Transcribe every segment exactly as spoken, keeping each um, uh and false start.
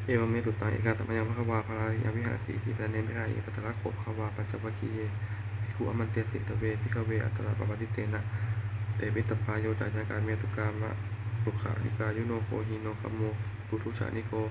Evamme sutaṃ. Ekaṃ samayaṃ bhagavā bārāṇasiyaṃ viharati isipatane migadāye. Tatra kho bhagavā pañcavaggiye bhikkhū āmantesi: Dveme bhikkhave antarapāṇadiṭṭhena sevitabbā. Yo cāyaṃ kāmesu kāmasukhallikānuyogo hīno gammo puthujjaniko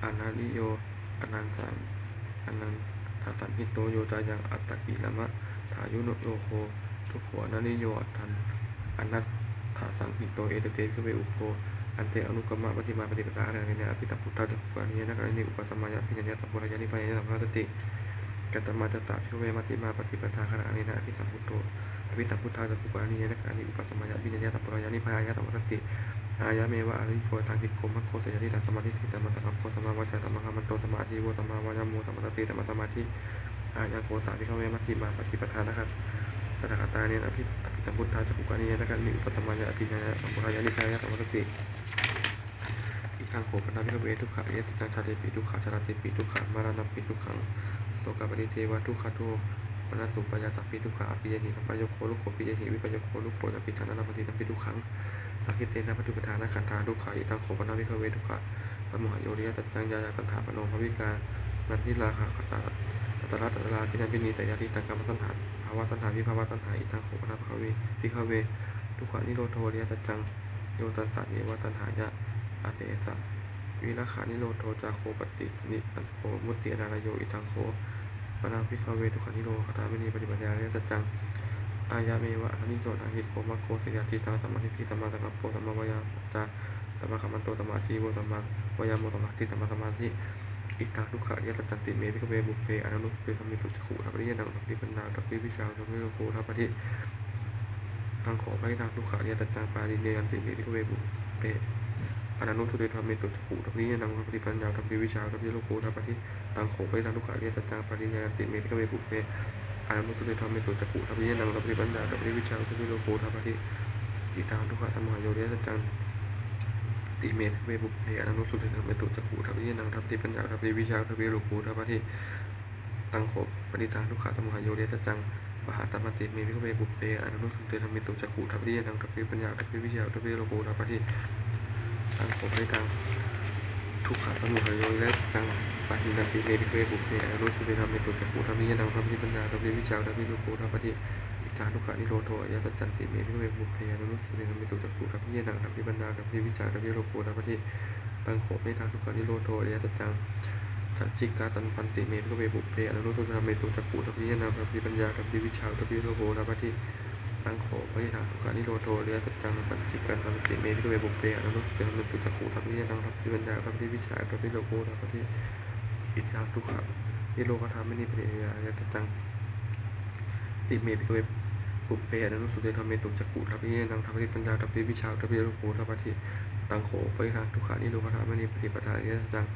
anariyo anandasa- anandasañhito, yo cāyaṃ attakilamathānuyogo dukkho anariyo anandasañhito. Ete te bhikkhave ubho ante anukkama majjhimā paṭipadā haraṇena abhisambuddhā cakkhukaraṇī ñāṇakaraṇī upasamāya abhiññāya sambodhāya nibbānāya saṃvattati. Katamā ca sā bhikkhave majjhimā paṭipadā haraṇena abhisambuddho abhisambuddhā cakkhukaraṇī ñāṇakaraṇī upasamāya abhiññāya sambodhāya nibbānāya saṃvattati? Ayameva ariyo aṭṭhaṅgiko maggo, seyyathīdaṃ: sammādiṭṭhi sammāsaṅkappo sammāvācā sammākammanto sammāājīvo sammāvāyāmo sammāsati sammāsamādhi. Ayaṃ kho sā bhikkhave majjhimā paṭipadā tathāgatena abhi- abhisambuddhā cakkhukaraṇī ñāṇakaraṇī upasamāya abhiññāya sambodhāya nibbānāya saṃvattati. Idaṃ kho pana bhikkhave dukkhariyasaccaṃ: jātipi dukkhā jarāpi dukkhā maraṇampi dukkhaṃ sokaparidevadukkhadomanassupāyāsāpi dukkhā. Appiyehi sampayogo dukkho piyehi vippayogo dukkho, yampidaṃ na labhati tampi dukkhaṃ saṅkhittena paṭipadā anāgatā dukkhā. Idaṃ kho pana bhikkhave dukkhasamudayoriyasaccaṃ: yāyaṃ taṇhā ponobbhavikā nandirāgasahagatā tatra tatrābhinandinī, seyyathidaṃ: kāmataṇhā bhavataṇhā vibhavataṇhā. Idaṃ kho pana bhikkhave dukkhanirodho ariyasaccaṃ: yo tassāyeva taṇhāya asesavirāganirodho cāgo paṭinissaggo mutti anālayo. Idaṃ kho pana bhikkhave dukkhanirodhagāminī paṭipadā ariyasaccaṃ: ayameva ariyo aṭṭhaṅgiko maggo, seyyathīdaṃ: sammādiṭṭhi sammāsaṅkappo sammāvācā sammākammanto sammāājīvo sammāvāyāmo sammāsati sammāsamādhi. Idaṃ dukkhariyasaccanti me bhikkhave pubbe ananussutenadhammesu cakkhuṃ udapādi ñāṇaṃ udapādi paññā udapādi vijjā udapādi lokuttaro paṭipadā. Taṃ kho panidaṃ dukkhariyasaccaṃ pariññeyyanti me bhikkhave pubbe ananussutenadhammesu cakkhuṃ udapādi ñāṇaṃ udapādi paññā udapādi vijjā udapādi lokuttaro paṭipadā. Taṃ kho panidaṃ dukkhariyasaccaṃ pariññeyyanti me bhikkhave pubbe ananussutenadhammesu cakkhuṃ udapādi ñāṇaṃ udapādi paññā udapādi vijjā udapādi lokuttaro paṭipadā. Idaṃ dukkhasamudayoriyasaccanti me bhikkhave pubbe ananussutenadhammesu cakkhuṃ udapādi ñāṇaṃ udapādi paññā udapādi vijjā udapādi lokuttaro paṭipadā. Taṃ kho panidaṃ dukkhasamudayoriyasaccaṃ pahātabbanti me bhikkhave pubbe ananussutenadhammesu cakkhuṃ udapādi ñāṇaṃ udapādi paññā udapādi vijjā udapādi lokuttaro paṭipadā. Taṃ kho panidaṃ dukkhasamudayoriyasaccaṃ pahīnanti me bhikkhave pubbe ananussutenadhammesu cakkhuṃ udapādi ñāṇaṃ udapādi paññā udapādi vijjā udapādi lokuttaro paṭipadā. Idaṃ dukkhanirodho ariyasaccanti me bhikkhave pubbe ananussutenadhammesu cakkhuṃ udapādi ñāṇaṃ udapādi paññā udapādi vijjā udapādi lokuttaro paṭipadā. Taṃ kho panidaṃ dukkhanirodho ariyasaccaṃ sacchikatanti me bhikkhave pubbe ananussutenadhammesu cakkhuṃ udapādi ñāṇaṃ udapādi paññā udapādi vijjā udapādi lokuttaro paṭipadā. Taṃ kho panidaṃ dukkhanirodho ariyasaccaṃ sacchikatanti me bhikkhave pubbe ananussutenadhammesu cakkhuṃ udapādi ñāṇaṃ udapādi paññā udapādi vijjā udapādi lokuttaro paṭipadā. Idaṃ dukkhanirodhagāminī paṭipadā ariyasaccanti me bhikkhave pubbe ananussutenadhammesu cakkhuṃ udapādi ñāṇaṃ udapādi paññā udapādi vijjā udapādi lokuttaro paṭipadā. Taṃ kho panidaṃ dukkhanirodhagāminī paṭipadā ariyasaccaṃ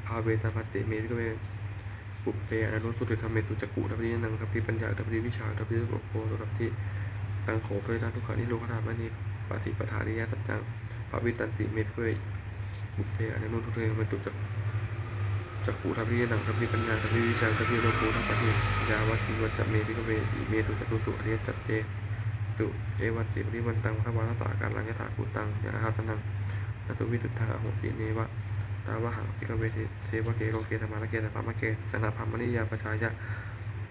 bhāvetabbanti me bhikkhave pubbe ananussutenadhammesu cakkhuṃ udapādi ñāṇaṃ udapādi paññā udapādi vijjā udapādi lokuttaro paṭipadā. Taṃ kho panidaṃ dukkhanirodhagāminī paṭipadā ariyasaccaṃ bhāvitanti me bhikkhave pubbe ananussutenadhammesu cakkhuṃ udapādi ñāṇaṃ udapādi paññā udapādi vijjā udapādi lokuttaro paṭipadā. Yāvakīvañca me bhikkhave imesu catūsu ariyasaccesu evantiparivaṭṭaṃ dvādasākāraṃ yathābhūtaṃ ñāṇadassanaṃ na suvisuddhaṃ ahosi, neva tāvāhaṃ bhikkhave devake loke samārake sabrahmake dasabrahmajātiyā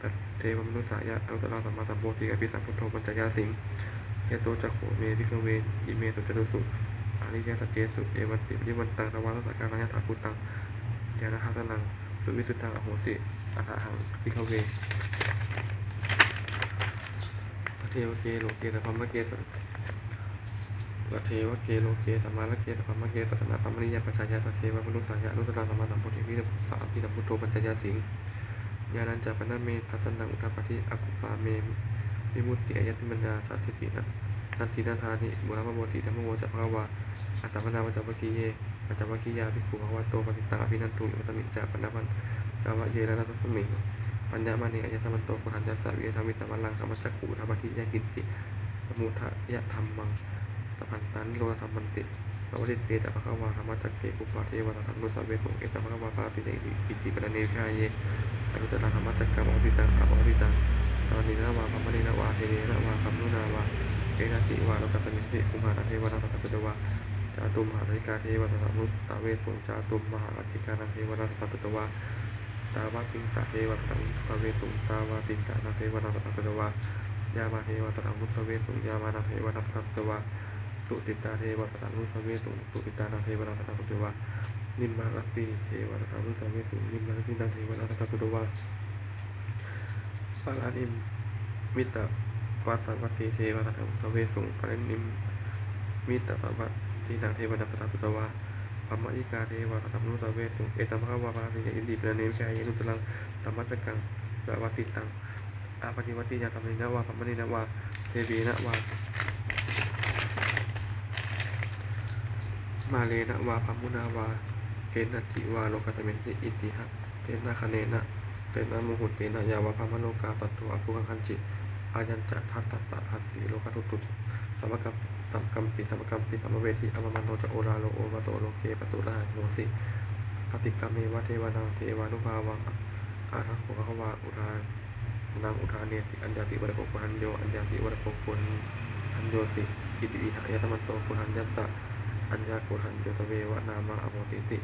sadevamanussāya anuttaraṃ sammāsambodhiṃ abhisambuddho pañcayāsiṃ. Yato ca kho me bhikkhave imesu catūsu ariyasaccesu evantiparivaṭṭaṃ dvādasākāraṃ yathābhūtaṃ ñāṇadassanaṃ suvisuddhaṃ ahosi, athāhaṃ bhikkhave devake loke sabrahmake sadevake loke samārake sabrahmake dasabrahmajātiyā sadevamanussāya anuttaraṃ sammāsambodhiṃ abhisambuddho pañcayāsiṃ. Ñāṇañca pana me dassanaṃ udapādi, akuppā me vimutti, ayaṃ nibbānā jātipi, natthi natthāni punabbhavoti. Idamavoca bhagavā. Attamanā pañcavaggiye pañcavaggiyā bhikkhū bhagavato bhāsitaṃ abhinanduṃ. Ekasmiñca pana pañcavaggiye raṭṭhasmiṃ bhaññamāne āyasmanto koṇḍaññassa virajaṃ vītamalaṃ dhammacakkhuṃ udapādi: yaṅkiñci samudayadhammaṃ sabbantaṃ nirodhadhammanti. Pavattite ca bhagavā dhammacakke akubbaṃ devā saddamanussāvesuṃ. Etaṃ bhagavantaṃ bhāsitaṃ isipatane migadāye anuttaraṃ dhammacakkaṃ pavattitaṃ appaṭivijitaṃ samaṇena vā brāhmaṇena vā devena vā brahmunā vā kenaci vā lokasminti. Pummānaṃ devānaṃ saddamanussāvesuṃ. Cātummahārājikā devā saddaṃ anuttavesuṃ. Cātummahārājikānaṃ devānaṃ saddaṃ sutvā, tāvatiṃsā devā saddaṃ anuttavesuṃ. Tāvatiṃsānaṃ devānaṃ saddaṃ sutvā, yāmā devā saddaṃ anuttavesuṃ. Yāmānaṃ devānaṃ saddaṃ sutvā, tusitā devā saddaṃ anuttavesuṃ. Tusitā devānaṃ saddaṃ sutvā, nimmānaratī devā saddaṃ anuttavesuṃ. Nimmānaratīnaṃ devānaṃ saddaṃ sutvā, paranimmitavasavattī devā saddaṃ anuttavesuṃ. Paranimmitavasavattīnaṃ devānaṃ saddaṃ sutvā, brahmamahārājikā devā saddaṃ anuttavesuṃ. Etaṃ bhagavatā bhāseyyāmāti bhikkhusaṅghañca sāvakasaṅghañca, dhammacakkam pavattitaṃ appaṭivattiyaṃ samaṇena vā brāhmaṇena vā devena vā mārena vā brahmunā vā kenaci vā lokasminti. Itiha tena khaṇena tena muhuttena yāva brahmalokā saddo abbhuggacchi. Ayañca dasasahassī lokadhātu samakam- samakam- samakappi samakappi saṃvareti. Appamāṇo ca oḷāro obhāso loke pāturahaṃ hosi, paṭikkāmeva devānaṃ devānubhāvaṃ. Atha kho bhagavā udānaṃ udānesi: Aññāsi varako koṇḍañño, aññāsi varako koṇḍaññoti. Itihidaṃ āyasmanto koṇḍaññassa aññākoṇḍañño tveva nāmaṃ ahosīti.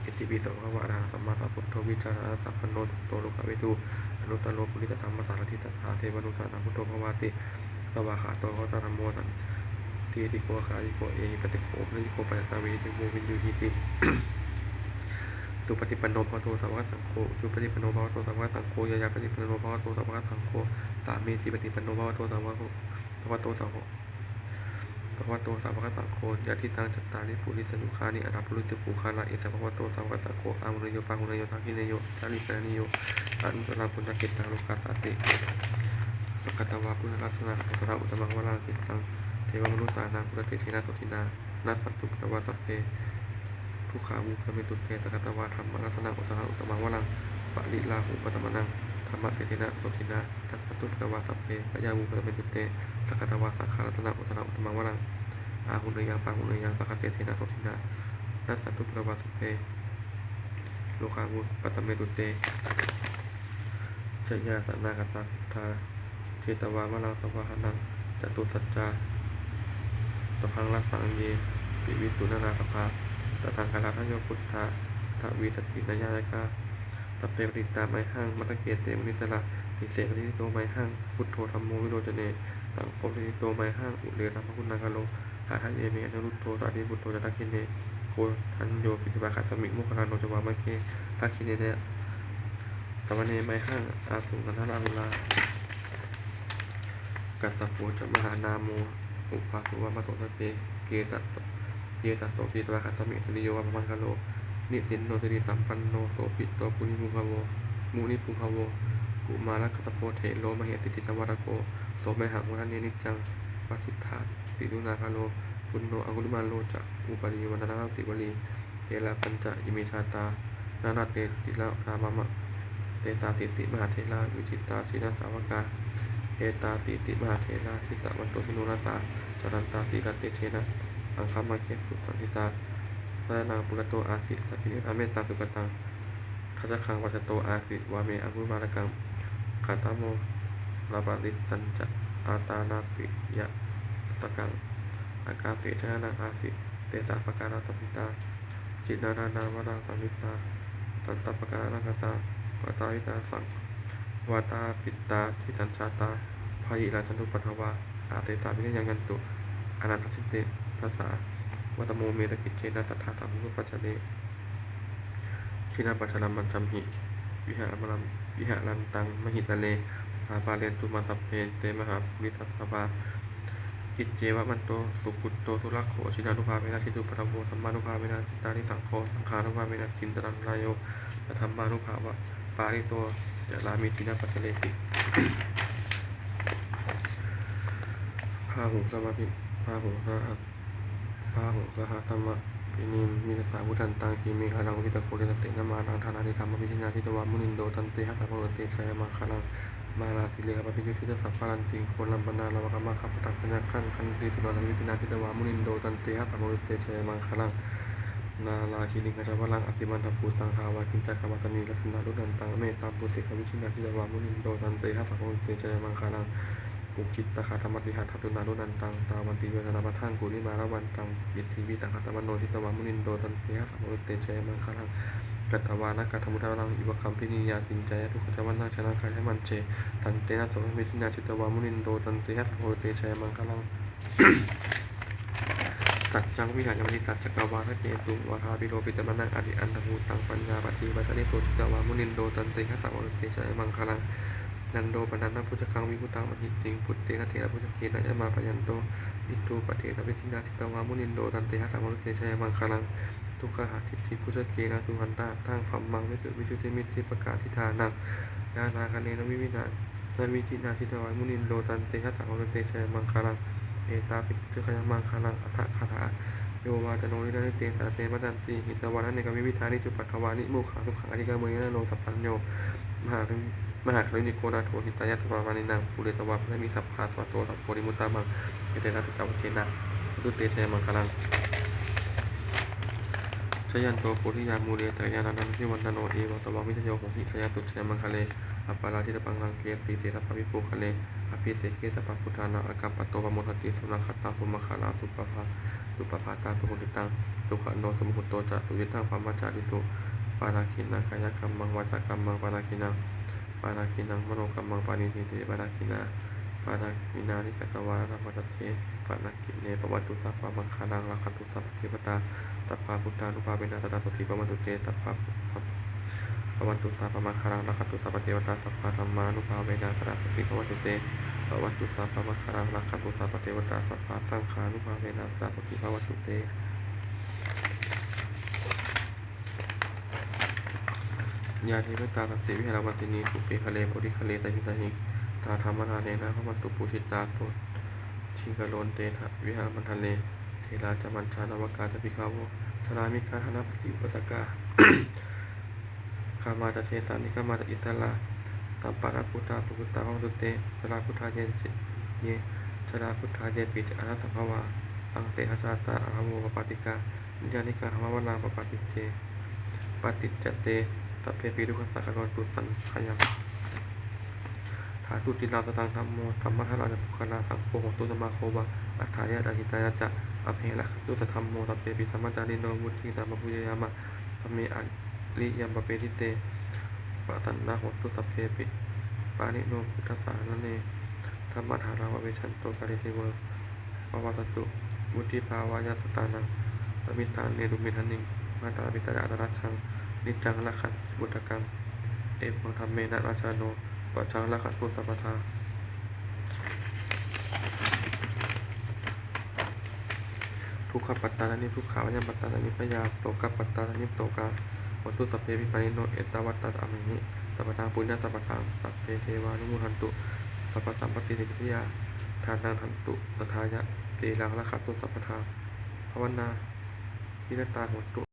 Itipi so bhagavā arahaṃ sammāsambuddho vijjācaraṇasampanno sugato lokavidū anuttaro purisadammasārathi satthā devamanussānaṃ buddho bhagavāti. Svākkhāto bhagavatā dhammo sandiṭṭhiko akāliko ehipassiko opanayiko paccattaṃ veditabbo viññūhīti. Supaṭipanno bhagavato sāvakasaṅgho, ujupaṭipanno bhagavato sāvakasaṅgho, ñāyapaṭipanno bhagavato sāvakasaṅgho, sāmīcipaṭipanno bhagavato sāvakasaṅgho, bhagavato sāvakasaṅgho, yadidaṃ cattāri purisayugāni aṭṭha purisapuggalā, esa bhagavato sāvakasaṅgho, āhuneyyo pāhuneyyo dakkhiṇeyyo añjalikaraṇīyo anuttaraṃ puññakkhettaṃ lokassāti. Sakkatvā buddharatanaṃ osathaṃ uttamaṃ varaṃ, hitaṃ devamanussānaṃ buddhatejena sotthinā, nassantupaddavā sabbe dukkhā vūpasamentu te. Sakkatvā dhammaratanaṃ osathaṃ uttamaṃ varaṃ, pariḷāhūpasamanaṃ dhammatejena sotthinā, nassantupaddavā sabbe bhayā vūpasamentu te. Sakkatvā saṅgharatanaṃ osathaṃ uttamaṃ varaṃ, āhuneyyaṃ pāhuneyyaṃ saṅghatejena sotthinā, nassantupaddavā sabbe rogā vūpasamentu te. Jayāsanākatā buddhā jetvā māraṃ savāhanaṃ, catusaccāsabhaṃ rasaṃ ye piviṃsu narāsabhā. Taṇhaṅkarādayo buddhā dvīsatisannāyakā, sabbe patiṭṭhitā mayhaṃ matthake te munissarā. Sīse paṇidhī mayhaṃ buddho dhammo virocane, saṅgho patiṭṭhito mayhaṃ ure sabbaguṇākaro. Hadaye me anuruddho sārīputto ca dakkhiṇe, koṇḍañño piṭṭhibhāgasmiṃ moggallāno ca vāmake. Dakkhiṇena savane mayhaṃ āsuṃ aṭṭharāhulā, kassapo ca mahānāmo ubhāsuṃ vāmasotake. Ye sas- ye sasotīti vāgasmiṃ suriyo vāmabhaṅgaro, nisinno sirisampanno sobhito munipuṅgavo. Munipuṅgavo kumārakassapo thero mahesī cittavādako, so mayhaṃ vadane niccaṃ patiṭṭhāsi guṇākaro. Puṇṇo aṅgulimālo ca upālī nandanaṃ sīvalī, therā pañca ime jātā nalāṭe tilakā mama. Sesāsīti mahātherā vijitā jinasāvakā, etāsīti mahātherā jitavanto jinorasā, jalantā sīlatejena aṅgamaṅgesu saṇṭhitā. Ratanaṃ purato āsi dakkhiṇena mettasuttakaṃ, dhajaggaṃ pacchato āsi vāme aṅgulimālakaṃ. Khandhamoraparittañca āṭānāṭiyasuttakaṃ, ākāse chadanaṃ āsi sesā pākārasaṇṭhitā. Jinā nānāvarasaṃyuttā sattappākāralaṅkatā, vātapittādisañjātā bāhirajjhattupaddavā, asesā vinayaṃ yantu anantajinatejasā. Vasamo me sakiccena sadā dhammikopācare, jinapajaramajjhamhi viharantaṃ mahītale. Sadā pālentu maṃ sabbe te mahāpurisāsabhā. Iccevamanto sugutto surakkho, jinānubhāvena jitupaddavo, dhammānubhāvena jitārisaṅgho, saṅghānubhāvena jitantarāyo, saddhammānubhāvapālito carāmi jinapajareti. Bāhuṃ sahassamabhi- bāhuṃ saha- bāhuṃ sahassamabhinimmitasāvudhantaṃ, grīmekhalaṃ uditaghorasasenamāraṃ, dānādidhammavidhinā jitavā munindo, tantejasā pavutthajayamaṅgalaṃ. Mārātirekamabhiyujjhitasabbarattiṃ, ghorampanāḷavakamakkhamathaddhayakkhaṃ, khantīsudantavidhinā jitavā munindo, tantejasā pavutthajayamaṅgalaṃ. Nāḷāgiriṃ gajavaraṃ atimattabhūtaṃ, dāvaggicakkamasanīva rasasennanuddhaṃ, mettambusekavidhinā jitavā munindo, tantejasā pavutthajayamaṅgalaṃ. Ukkhittakhaggamatihatthasudāruṇantaṃ, dhāvantiyojanapathaṅgulimālavantaṃ, iddhībhisaṅkhatamano jitavā munindo, tantejasā mayhaṃ pavanto jayamaṅgalaṃ. Katvāna kaṭṭhamudaraṃ iva gabbhinīyā, ciñcāya duṭṭhavacanaṃ janakāyamajjhe, santena somavidhinā jitavā munindo, tantejasā mayhaṃ pavanto jayamaṅgalaṃ. Saccaṃ vihāya matisaccakavādaketuṃ, vādābhiropitamanaṃ atiandhabhūtaṃ, paññāpadīpajalito jitavā munindo, tantejasā mayhaṃ pavanto jayamaṅgalaṃ. Nandopanandabhujagaṃ vibudhaṃ mahiddhiṃ, puttena therabhujagena damāpayanto, iddhūpadesavidhinā jitavā munindo, tantejasā mayhaṃ pavanto jayamaṅgalaṃ. Duggāhadiṭṭhibhujagena sudaṭṭhahatthaṃ, brahmaṃ visuddhijutimiddhibakābhidhānaṃ, ñāṇāgadena vidhinā jitavā munindo, tantejasā mayhaṃ pavanto jayamaṅgalaṃ. Etāpi buddhajayamaṅgalaaṭṭhagāthā, yo vācano dinadine sarate matandī, hitvānanekavividhāni cupaddavāni, mokkhaṃ sukhaṃ adhigameyya naro sapañño. Mahākāruṇiko nātho, hitāya sabbapāṇinaṃ, pūretvā pāramī sabbā, patto sambodhimuttamaṃ, etena saccavajjena, hotu te jayamaṅgalaṃ. Jayanto bodhiyā mūle, sakyānaṃ nandivaḍḍhano, evaṃ tvaṃ vijayo hohi, jayassu jayamaṅgale, aparājitapallaṅke, sīse paṭhavipokkhare, abhiseke sabbabuddhānaṃ, aggappatto pamodati. Sunakkhattaṃ sumaṅgalaṃ, supabhā- suppabhātaṃ suhuṭṭhitaṃ, sukhaṇo sumuhutto ca, suyiṭṭhaṃ brahmacārisu. Padakkhiṇaṃ kāyakammaṃ, vācākammaṃ padakkhiṇaṃ, padakkhiṇaṃ manokammaṃ, paṇidhī te padakkhiṇā, padakkhiṇāni katvāna, labhantatthe padakkhiṇe. Bhavatu sabbamaṅgalaṃ, rakkhantu sabbadevatā, sabbabuddhānubhāvena, sadā sotthī bhavantu te. Sabbā- sabbā- bhavatu sabbamaṅgalaṃ, rakkhantu sabbadevatā, sabbadhammānubhāvena, sadā sotthī bhavantu te. Bhavatu sabbamaṅgalaṃ, rakkhantu sabbadevatā, sabbasaṅghānubhāvena, sadā sotthī bhavantu te. Yā devatā santi vihāravāsinī, thūpe ghare bodhighare tahiṃ tahiṃ, tā dhammadānena bhavantu pūjitā, sotthiṃ karontedha vihāramaṇḍale. Therā ca majjhā navakā ca bhikkhavo, sārāmikā dānapatī upāsakā, gāmā ca desā nigamā ca issarā, sappāṇabhūtā sukhitā bhavantu te. Jalābujā ye, ye jalābujā yepi ca aṇḍasambhavā, saṃsedajātā athavopapātikā, niyyānikaṃ dhammavaraṃ paṭicce, paṭicca te sabbepi dukkhassa karontu saṅkhayaṃ. Ṭhātu ciraṃ sataṃ dhammo, dhammaddharā ca puggalā, saṅgho hotu samaggo va, atthāya ca hitāya ca. Amhe rakkhatu saddhammo, sabbepi dhammacārino, vuḍḍhiṃ sampāpuṇeyyāma, dhamme ariyappavedite. Pasannā hontu sabbepi, pāṇino buddhasāsane, dhammaddharā pavecchanto, kāle devo pavassatu. Vuḍḍhibhāvāya sattānaṃ, samiddhaṃ netu medaniṃ, mātā pitā ca atrajaṃ, niccaṃ rakkhanti puttakaṃ, evaṃ dhammena rājāno, pajaṃ rakkhantu sabbadā. Dukkhappattā ca niddukkhā, bhayappattā ca nibbhayā, sokappattā ca nissokā, hontu sabbepi pāṇino. Ettāvatā ca amhehi, sambhataṃ puññasampadaṃ, sabbe devānumodantu, sabbasampattisiddhiyā. Dānaṃ dadantu saddhāya, sīlaṃ rakkhantu sabbadā, bhāvanābhiratā hontu,